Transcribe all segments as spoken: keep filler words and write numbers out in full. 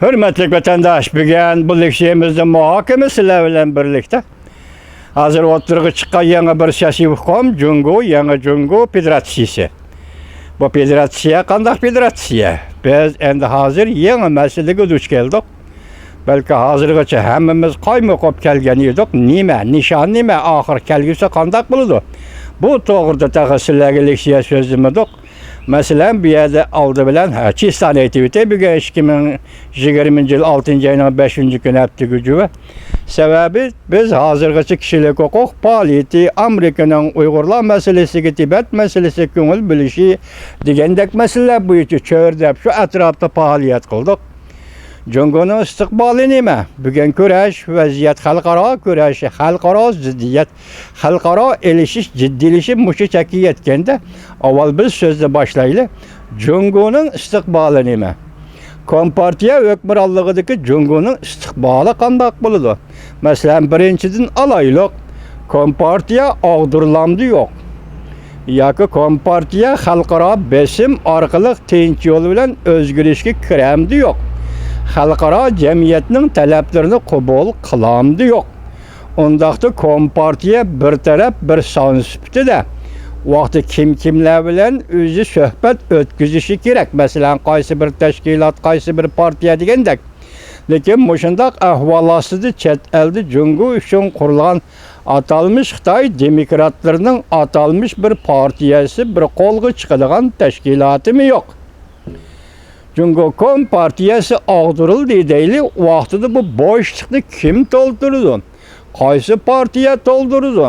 ھۆرمەتلىك ۋەتەنداش، بۈگۈن بۇ لېكسىيەمىزدە مۇھاكىمە سىلەر بىلەن بىرلىكتە ھازىر ئوتتۇرىغا چىققان يېڭى بىر سىياسىي ئۇقۇم، جۇڭگو، يېڭى جۇڭگو فېدېراتسىيىسى. بۇ فېدېراتسىيە قانداق فېدېراتسىيە؟ بىز ئەمدى ھازىر يېڭى مەسىلىگە دۇچ كەلدۇق. بەلكى ھازىرغىچە ھەممىمىز قايمۇقۇپ كەلگەن ئىدۇق. نېمە؟ نىشان نېمە؟ ئاخىر كەلگۈسى قانداق بولىدۇ؟ بۇ توغرىدا تېخى سىلەرگە لېكسىيە سۆزلىمىدۇق. مەسىلەن، بۇ يەردە ئالدى بىلەن، ھە، چېستانى ئېيتىۋېتەي، بۈگۈن ئىككى مىڭ يىگىرمىنچى يىل ئالتىنچى ئاينىڭ بەشىنچى كۈنى، ھەپتە گۈجۈۋە. سەۋەبى، بىز ھازىرغىچە كىشىلىك ھوقۇق پائالىيىتى، ئامېرىكىنىڭ ئۇيغۇرلار مەسىلىسىگە، تىبەت مەسىلىسىگە كۆڭۈل بۆلۈشى دېگەندەك مەسىلىلەر بويىچە چۆرىدەپ، شۇ ئەتراپتا پائالىيەت قىلدۇق. جۇڭگونىڭ ئىستىقبالى نېمە؟ بۈگۈن كۈرەش، ۋەزىيەت، خەلقئارا كۈرەش، خەلقئارا زىددىيەت، خەلقئارا ئېلىشىش، جىددىيلىشىپ مۇشۇ چەككە يەتكەندە، ئاۋۋال بىز سۆزنى باشلايلى. جۇڭگونىڭ ئىستىقبالى نېمە؟ كومپارتىيە ھۆكۈمرانلىقىدىكى جۇڭگونىڭ ئىستىقبالى قانداق بولىدۇ؟ مەسىلەن، بىرىنچىدىن ئالايلۇق، كومپارتىيە ئاغدۇرۇلامدۇ يوق؟ ياكى كومپارتىيە خەلقئارا بېسىم ئارقىلىق تىنچ يول بىلەن ئۆزگىرىشكە كىرەمدۇ يوق؟ خەلقئارا جەمئىيەتنىڭ تەلەپلىرىنى قوبۇل قىلامدۇ يوق؟ ئۇنداقتا كومپارتىيە بىر تەرەپ، بىر سان سۈپىتىدە ۋاقتى كىم كىملەر بىلەن ئۆزى سۆھبەت ئۆتكۈزۈشى كېرەك. مەسىلەن، قايسى بىر تەشكىلات، قايسى بىر پارتىيە دېگەندەك. لېكىن مۇشۇنداق ئەھۋال ئاستىدا چەت ئەلدە جۇڭگو ئۈچۈن قۇرۇلغان ئاتالمىش خىتاي دېموكراتلىرىنىڭ ئاتالمىش بىر پارتىيەسى، بىر قولغا چىقىدىغان تەشكىلاتىمۇ يوق. جۇڭگو كومپارتىيەسى ئاغدۇرۇلدى دەيلى، ۋاقتىدا بۇ بوشلۇقنى كىم تولدۇرىدۇ؟ قايسى پارتىيە تولدۇرىدۇ؟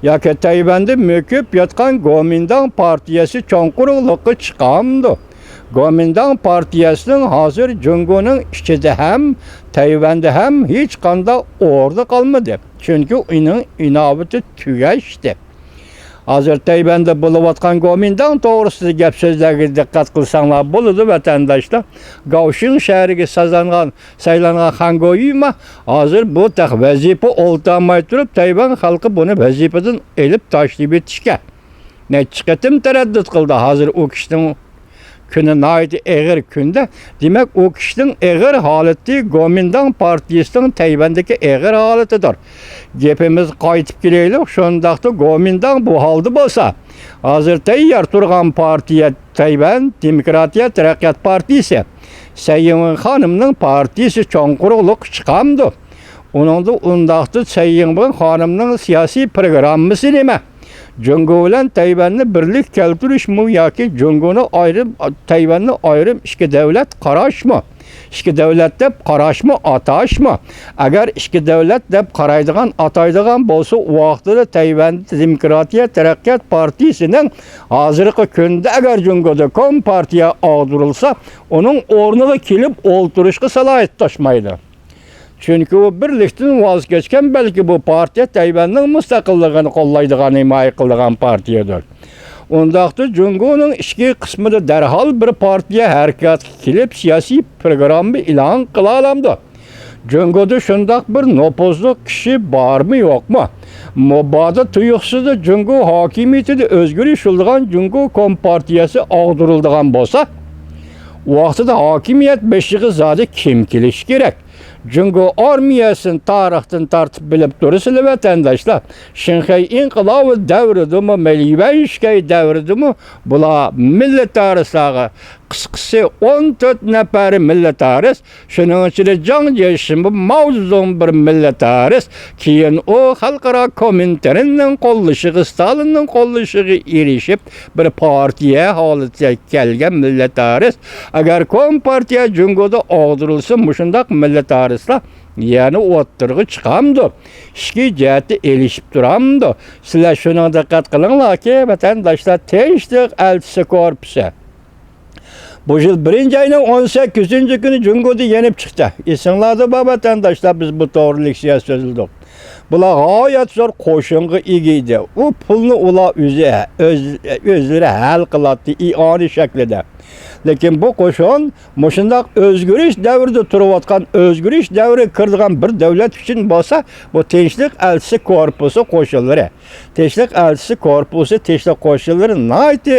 ياكى تەيۋەندە مۆكۈپ ياتقان گومىنداڭ پارتىيەسى چوڭقۇرلۇققا چىقامدۇ؟ گومىنداڭ پارتىيەسىنىڭ ھازىر جۇڭگونىڭ ئىچىدە ھەم، تەيۋەندە ھەم ھېچقانداق ئورنى قالمىدى. چۈنكى ئۇنىڭ ئىناۋىتى تۈگەشتى. ھازىر تەيۋەندە بولۇۋاتقان گومىنداڭ توغرىسىدا گەپ سۆزلەرگە دىققەت قىلساڭلار بولىدۇ، ۋەتەنداشلار. گاۋشىڭ شەھىرىگە سازلانغان، سايلانغان خەن گويۈما ھازىر بۇ تەخ ۋەزىپە ئولتۇرماي تۇرۇپ، تەيۋەن خەلقى بۇنى ۋەزىپىدىن ئېلىپ تاشلىۋېتىشكە نەچچە قېتىم تەرەددۇت قىلدى. ھازىر ئۇ كىشىنىڭ كۈنى ناھايىتى ئېغىر كۈندە، دېمەك، ئۇ كىشىنىڭ ئېغىر ھالىتى گومىنداڭ پارتىيىسىنىڭ تەيۋەندىكى ئېغىر ھالىتىدۇر. گېپىمىزگە قايتىپ كېلەيلى، شۇنداقتا گومىنداڭ بۇ ھالدا بولسا، ھازىر تەييار تۇرغان پارتىيە تەيۋەن دېموكراتىيە تەرەققىيات پارتىيىسى، سەي يىڭۋېن خانىمنىڭ پارتىيىسى چوڭقۇرلۇققا چىقامدۇ؟ ئۇنىڭدا ئۇنداقتا سەي يىڭۋېن خانىمنىڭ سىياسىي پروگراممىسى نېمە؟ جۇڭگو بىلەن تەيۋەننى بىرلىككە كەلتۈرۈشمۇ ياكى جۇڭگونى ئايرىم، تەيۋەننى ئايرىم ئىككى دۆلەت قاراشمۇ؟ ئىككى دۆلەت دەپ قاراشمۇ، ئاتاشمۇ؟ ئەگەر ئىككى دۆلەت دەپ قارايدىغان، ئاتايدىغان بولسا، ئۇ ۋاقتىدا تەيۋەن دېموكراتىيە تەرەققىيات پارتىيىسىنىڭ ھازىرقى كۈندە ئەگەر جۇڭگودا كومپارتىيە ئاغدۇرۇلسا، ئۇنىڭ ئورنىغا كېلىپ ئولتۇرۇشقا سالاھىيىتى توشمايدۇ. چۈنكى ئۇ بىرلىكتىن ۋاز كەچكەن، بەلكى بۇ پارتىيە تەيۋەننىڭ مۇستەقىللىقىنى قوللايدىغان، ھىمايە قىلىدىغان پارتىيەدۇر. ئۇنداقتا جۇڭگونىڭ ئىچكى قىسمىدا دەرھال بىر پارتىيە ھەرىكەتكە كېلىپ، سىياسىي پروگرامما ئېلان قىلالامدۇ؟ جۇڭگودا شۇنداق بىر نوپۇزلۇق كىشى بارمۇ، يوقمۇ؟ مۇبادا تۇيۇقسىزلا جۇڭگو ھاكىمىيىتىدە ئۆزگىرىش يولىغان جۇڭگو كومپارتىيەسى ئاغدۇرۇلىدىغان بولسا، ۋاقتىدا ھاكىمىيەت بېشىغا زادى كىم كېلىشى كېرەك؟ جۇڭگو ئارمىيەسىنى تارىختىن تارتىپ بىلىپ تۇرىسىلەر، ۋەتەنداشلار. شىنخەي ئىنقىلابى دەۋرىدىمۇ، مەيلى يۈەنشىكەي دەۋرىدىمۇ بۇلار مىللەتئارىسىغا، قىسقىسى، ئون تۆت نەپەر مىللەتئارىس، شۇنىڭ ئىچىدە جاڭ جيېشىمۇ، ماۋ زېدۇڭ بىر مىللەتئارىس. كېيىن ئۇ خەلقئارا كومىنتېرننىڭ قوللىشىغا، ستالىننىڭ قوللىشىغا ئېرىشىپ، بىر پارتىيە ھالىتىگە كەلگەن مىللەتئارىس. ئەگەر كومپارتىيە جۇڭگودا ئاغدۇرۇلسا، مۇشۇنداق مىللەتئارىسلار يەنە ئوتتۇرىغا چىقامدۇ؟ ئىچكى جەھەتتە ئېلىشىپ تۇرامدۇ؟ سىلەر شۇنىڭغا دىققەت قىلىڭلاركى، ۋەتەنداشلار، تىنچلىق ئەلچىسى كورپۇسى بۇ يىل بىرىنچى ئاينىڭ ئون سەككىزىنچى كۈنى جۇڭگودا يېنىپ چىقتى. ئېسىڭلاردا بار، ۋەتەنداشلار، بىز بۇ توغرىلىق سىياسەت سۆزلىدۇق. بۇلار غايەت زور قوشۇنغا ئىگە ئىدى. ئۇ پۇلنى ئۇلار ئۆزى، ئۆز-، ئۆزلىرى ھەل قىلاتتى، ئىئانە شەكلىدە. لېكىن بۇ قوشۇن مۇشۇنداق ئۆزگىرىش دەۋرىدە تۇرۇۋاتقان، ئۆزگىرىش دەۋرىگە كىرىدىغان بىر دەۋلەت ئۈچۈن بولسا، بۇ تىنچلىق ئەلچىسى كورپۇسى قوشۇنلىرى، تىنچلىق ئەلچىسى كورپۇسى، تىنچلىق قوشۇنلىرى ناھايىتى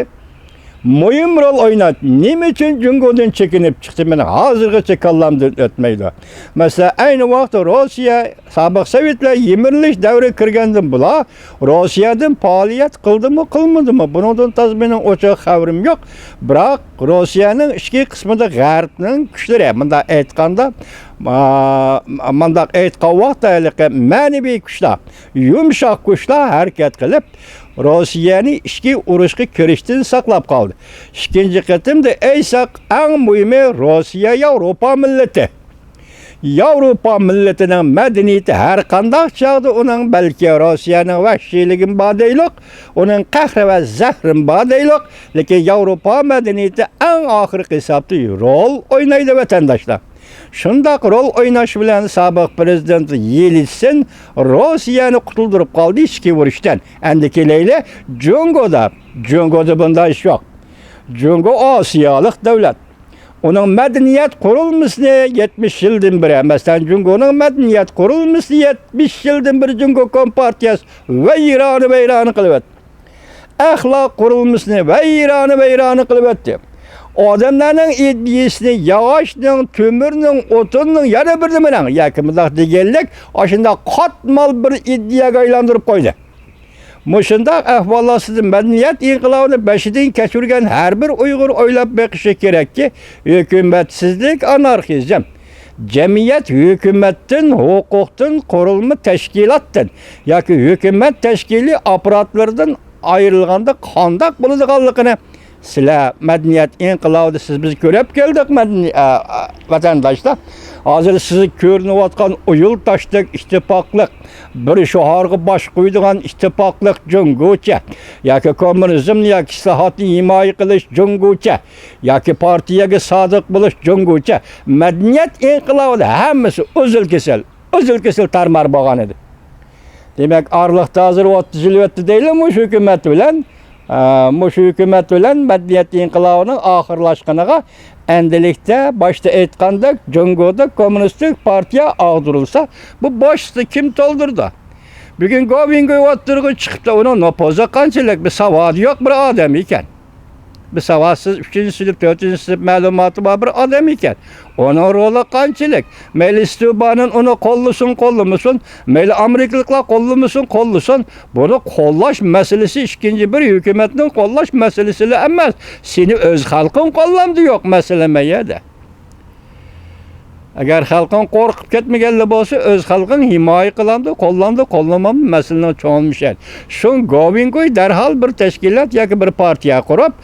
مۇھىم رول ئوينايدۇ. نېمە ئۈچۈن جۇڭگودىن چېكىنىپ چىقتى؟ مېنىڭ ھازىرغىچە كاللامدىن ئۆتمەيدۇ. مەسىلەن، ئەينى ۋاقىتتا روسىيە، سابىق سوۋېتلار يىمىرىلىش دەۋرىگە كىرگەندىن بۇلار روسىيەدىن پائالىيەت قىلدىمۇ، قىلمىدىمۇ، بۇنىڭدىن تازا مېنىڭ ئوچۇق خەۋىرىم يوق. بىراق روسىيەنىڭ ئىچكى قىسمىدا غەربنىڭ كۈچلىرى، مۇنداق ئېيتقاندا، ما-، مۇنداق ئېيتقان ۋاقىتتا ھېلىقى مەنىۋى كۈچلەر، يۇمشاق كۈچلەر ھەرىكەت قىلىپ، روسىيەنى ئىچكى ئۇرۇشقا كىرىشتىن ساقلاپ قالدى. ئىككىنچى قېتىمدا ئېيتساق، ئەڭ مۇھىمى روسىيە ياۋروپا مىللىتى. ياۋروپا مىللىتىنىڭ مەدەنىيىتى ھەر قانداق چاغدا ئۇنىڭ بەلكى روسىيەنىڭ ۋەھشىيلىكىمۇ بار دەيلۇق، ئۇنىڭ قەھرى ۋە زەھرىمۇ بار دەيلۇق، لېكىن ياۋروپا مەدەنىيىتى ئەڭ ئاخىرقى ھېسابتا رول ئوينايدۇ، ۋەتەنداشلار. شۇنداق رول ئويناش بىلەن سابىق پىرېزىدېنت يېلتسىن روسىيەنى قۇتۇلدۇرۇپ قالدى ئىچكى ئۇرۇشتىن. ئەمدى كېلەيلى جۇڭگودا. جۇڭگودا بۇنداق ئىش يوق. جۇڭگو ئاسىيالىق دۆلەت. ئۇنىڭ مەدەنىيەت قۇرۇلمىسىنى يەتمىش يىلدىن بېرى، مەسىلەن، جۇڭگونىڭ مەدەنىيەت قۇرۇلمىسىنى يەتمىش يىلدىن بېرى جۇڭگو كومپارتىيەسى ۋەيرانە-ۋەيرانە قىلىۋەتتى. ئەخلاق قۇرۇلمىسىنى ۋەيرانە-ۋەيرانە قىلىۋەتتى. ئادەملەرنىڭ ئىدىيىسىنى ياغاچنىڭ، تۆمۈرنىڭ، ئوتۇننىڭ، يەنە بىر نېمىنىڭ ياكى مۇنداق دېگەنلىك، ئاشۇنداق قاتمال بىر ئىدىيەگە ئايلاندۇرۇپ قويدى. مۇشۇنداق ئەھۋال ئاستىدا مەدەنىيەت ئىنقىلابىنى بېشىدىن كەچۈرگەن ھەر بىر ئۇيغۇر ئويلاپ بېقىشى كېرەككى، ھۆكۈمەتسىزلىك، ئانارخىزم، جەمئىيەت ھۆكۈمەتتىن، ھوقۇقتىن، قۇرۇلما تەشكىلاتتىن ياكى ھۆكۈمەت تەشكىلىي ئاپپاراتلىرىدىن ئايرىلغاندا قانداق بولىدىغانلىقىنى سىلەر مەدەنىيەت ئىنقىلابىدا سىز بىز كۆرۈپ كەلدۇق، مەدەنىي-، ئە، ئە، ۋەتەنداشلار. ھازىر سىزگە كۆرۈنۈۋاتقان ئۇيۇل تاشتەك ئىتتىپاقلىق، بىر شوئارغا باش قويىدىغان ئىتتىپاقلىق جۇڭگوچە ياكى كوممۇنىزمنى ياكى ئىسلاھاتنى ھىمايە قىلىش جۇڭگوچە ياكى پارتىيەگە سادىق بولۇش جۇڭگوچە، مەدەنىيەت ئىنقىلابىدا ھەممىسى ئۈزۈل-كېسىل، ئۈزۈل-كېسىل تارمار بولغان ئىدى. دېمەك، ئارىلىقتا ھازىر ئوتتۇز يىل ئۆتتى دەيلى مۇشۇ ھۆكۈمەت بىلەن، ئە، مۇشۇ ھۆكۈمەت بىلەن مەدەنىيەت ئىنقىلابىنىڭ ئاخىرلاشقىنىغا. ئەمدىلىكتە باشتا ئېيتقاندەك، جۇڭگودا كوممۇنىستىك پارتىيە ئاغدۇرۇلسا، بۇ بوشلۇقنى كىم تولدۇرىدۇ؟ بۈگۈن گوۋىنگوي ئوتتۇرىغا چىقىپتۇ، ئۇنىڭ نوپۇزى قانچىلىك؟ بىر ساۋادى يوق بىر ئادەم ئىكەن. بىر ساۋاتسىز، ئۈچىنچى سىنىپ، تۆتىنچى سىنىپ مەلۇماتى بار بىر ئادەم ئىكەن. ئۇنىڭ رولى قانچىلىك؟ مەيلى ستۇبانىن ئۇنى قوللىسۇن، قوللىمىسۇن، مەيلى ئامېرىكىلىقلار قوللىمىسۇن، قوللىسۇن، بۇنى قوللاش مەسىلىسى ئىككىنچى بىر ھۆكۈمەتنىڭ قوللاش مەسىلىسىلا ئەمەس. سېنى ئۆز خەلقىڭ قوللامدۇ يوق مەسىلە مەيەدە. ئەگەر خەلقىڭ قورقۇپ كەتمىگەنلا بولسا، ئۆز خەلقىڭ ھىمايە قىلامدۇ، قوللامدۇ، قوللىمامدۇ، مەسىلىنىڭ چوڭىمىشى. شۇڭ گوۋىنگوي دەرھال بىر تەشكىلات ياكى بىر پارتىيە قۇرۇپ،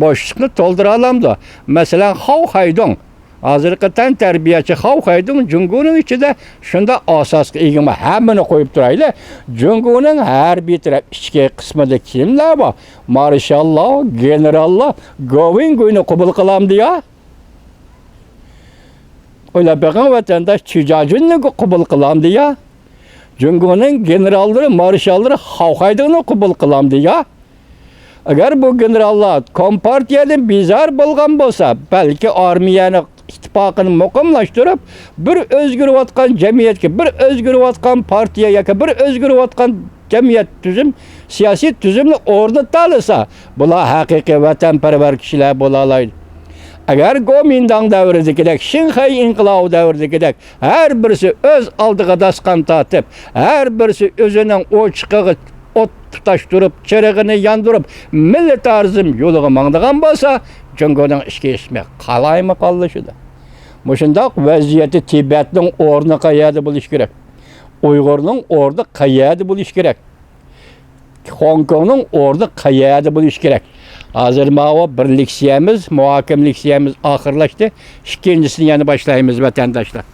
بوشلۇقنى تولدۇرالامدۇ؟ مەسىلەن، خاۋ خەيدۇڭ، ھازىرقى تەنتەربىيەچى خاۋ خەيدۇڭ جۇڭگونىڭ ئىچىدە شۇنداق ئاساسقا ئىگىمۇ؟ ھەممىنى قويۇپ تۇرايلى. جۇڭگونىڭ ھەربىي تەرەپ ئىچكى قىسمىدا كىملەر بار؟ مارشاللار، گېنېراللار گوۋىنگوينى قوبۇل قىلامدۇ يا؟ ئويلاپ بېقىڭ، ۋەتەنداش، چۈجاجۈننى قوبۇل قىلامدۇ يا؟ جۇڭگونىڭ گېنېراللىرى، مارشاللىرى خاۋ خەيدۇڭنى قوبۇل قىلامدۇ يا؟ ئەگەر بۇ گېنېراللار كومپارتىيەدىن بىزار بولغان بولسا، بەلكى ئارمىيەنى ئىتتىپاقىنى مۇقىملاشتۇرۇپ، بىر ئۆزگىرىۋاتقان جەمئىيەتكە، بىر ئۆزگىرىۋاتقان پارتىيە ياكى بىر ئۆزگىرىۋاتقان جەمئىيەت تۈزۈم، سىياسىي تۈزۈمنى ئورنىتالىسا، بۇلار ھەقىقىي ۋەتەنپەرۋەر كىشىلەر بولالايدۇ. ئەگەر گومىنداڭ دەۋرىدىكىدەك، شىنخەي ئىنقىلابى دەۋرىدىكىدەك، ھەر بىرسى ئۆز ئالدىغا داستىخان تارتىپ، ھەر بىرسى ئۆزىنىڭ ئوچىقىغا ئوت تۇتاشتۇرۇپ، چىرىغىنى ياندۇرۇپ، مىللىتارىزم يولىغا ماڭىدىغان بولسا، جۇڭگونىڭ ئىچكى ئىشمى قالايمىقانلىشىدۇ. مۇشۇنداق ۋەزىيەتتە تىبەتنىڭ ئورنى قەيەردە بولۇشى كېرەك؟ ئۇيغۇرنىڭ ئورنى قەيەردە بولۇشى كېرەك؟ خوڭكوڭنىڭ ئورنى قەيەردە بولۇشى كېرەك؟ ھازىر ماۋۇ بىر لېكسىيەمىز، مۇھاكىمە لېكسىيەمىز ئاخىرلاشتى. ئىككىنچىسىنى يەنە باشلايمىز، ۋەتەنداشلار.